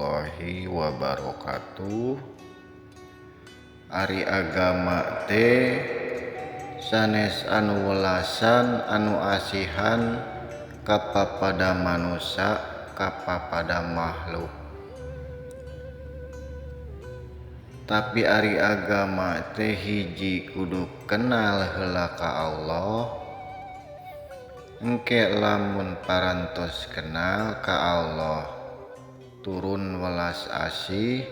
Warahmatullahi wabarakatuh. Ari agama teh sanes anu welasan anu asihan kapapada manusa kapapada makhluk. Tapi ari agama teh hiji kudu kenal heula ka Allah. Engke lamun parantos kenal ka Allah turun welas asih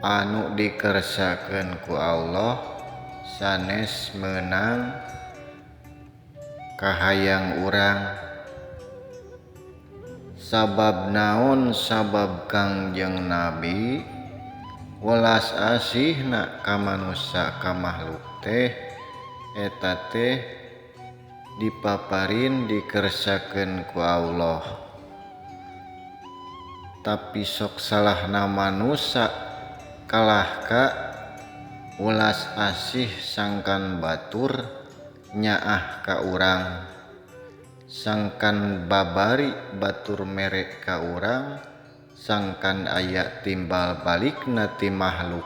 anu dikersakeun ku Allah sanes meunang kahayang urang. Sabab naon? Sabab Kangjeng Nabi welas asihna ka manusa ka makhluk teh eta teh dipaparin dikersakeun ku Allah. Tapi sok salahna manusa kalah ka welas asih sangkan batur nyaah ka urang, sangkan babari batur mere ka urang, sangkan aya timbal balikna ti makhluk.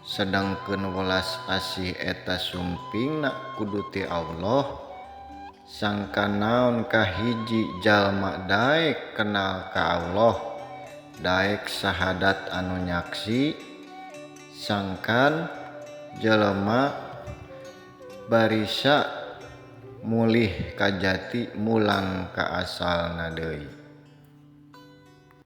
Sedangkeun welas asih eta sumpingna kudu ti Allah. Sangkan naon kahiji jalma daek kenal ka Allah, daek sahadat anu nyaksi, sangkan jelema barisa mulih ka jati mulang ka asalna deui.